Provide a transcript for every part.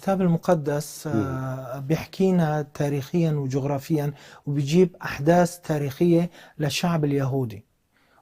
الكتاب المقدس بيحكينا تاريخيا وجغرافيا، وبيجيب أحداث تاريخية للشعب اليهودي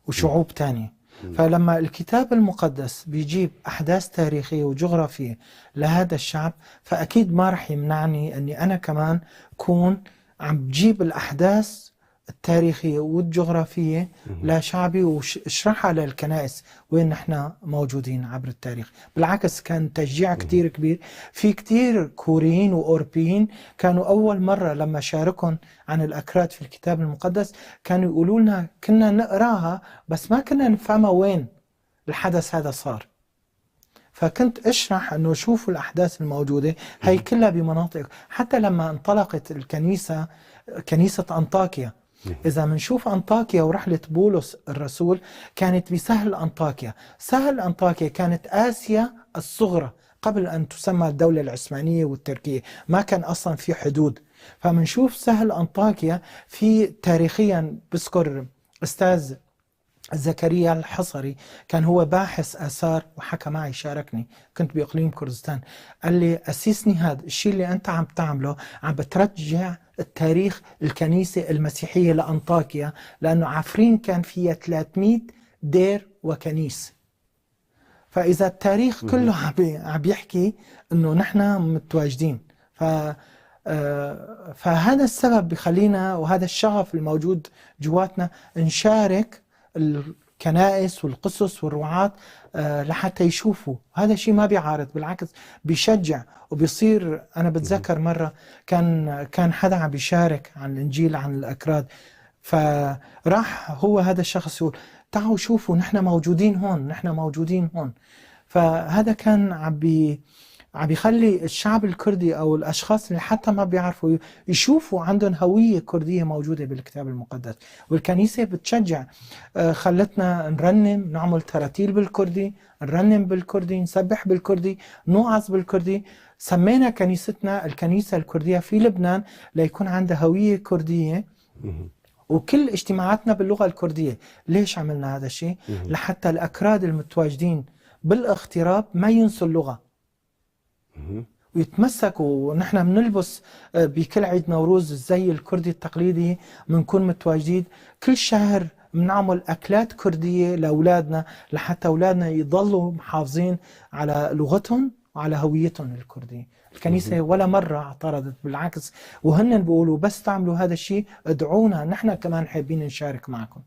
وشعوب تانية. فلما الكتاب المقدس بيجيب أحداث تاريخية وجغرافية لهذا الشعب، فأكيد ما رح يمنعني أني أنا كمان كون عم بجيب الأحداث التاريخية والجغرافية لشعبي واشرحها للكنائس وين نحن موجودين عبر التاريخ. بالعكس كان تشجيع كتير كبير. في كتير كوريين وأوروبيين كانوا أول مرة لما شاركهم عن الأكراد في الكتاب المقدس كانوا يقولوا لنا كنا نقراها بس ما كنا نفهمها وين الحدث هذا صار. فكنت اشرح انه شوفوا الاحداث الموجوده هي كلها بمناطق. حتى لما انطلقت الكنيسه، كنيسه انطاكيا، اذا بنشوف انطاكيا ورحله بولس الرسول كانت بسهل انطاكيا. سهل انطاكيا كانت اسيا الصغرى قبل ان تسمى الدوله العثمانيه والتركيه، ما كان اصلا في حدود. فمنشوف سهل انطاكيا في تاريخيا. بذكر استاذ زكريا الحصري كان هو باحث آثار وحكى معي، شاركني، كنت بإقليم كردستان، قال لي أسيسني هذا الشيء اللي أنت عم تعمله عم بترجع التاريخ الكنيسة المسيحية لأنطاكيا، لأنه عفرين كان فيها 300 دير وكنيس. فإذا التاريخ كله عم بيحكي إنه نحن متواجدين. فهذا السبب بخلينا، وهذا الشغف الموجود جواتنا، نشارك الكنائس والقصص والرعاة لحتى يشوفوا هذا الشيء ما بيعارض، بالعكس بيشجع وبيصير. أنا بتذكر مرة كان حدا عم بيشارك عن الإنجيل عن الأكراد، فراح هو هذا الشخص يقول تعالوا شوفوا نحن موجودين هون، نحن موجودين هون. فهذا كان عم بيخلي الشعب الكردي أو الأشخاص اللي حتى ما بيعرفوا يشوفوا عندهم هوية كردية موجودة بالكتاب المقدس. والكنيسة بتشجع، خلتنا نرنم، نعمل تراتيل بالكردي، نرنم بالكردي، نسبح بالكردي، نوعظ بالكردي. سمينا كنيستنا الكنيسة الكردية في لبنان ليكون عندها هوية كردية، وكل اجتماعاتنا باللغة الكردية. ليش عملنا هذا الشيء؟ لحتى الأكراد المتواجدين بالاغتراب ما ينسوا اللغة ويتمسكوا. ونحن بنلبس بكل عيد نوروز الزي الكردي التقليدي، بنكون متواجدين كل شهر، بنعمل أكلات كردية لأولادنا لحتى أولادنا يضلوا محافظين على لغتهم وعلى هويتهم الكردية. الكنيسة ولا مرة اعترضت، بالعكس، وهن بيقولوا بس تعملوا هذا الشيء ادعونا، نحن كمان حابين نشارك معكم.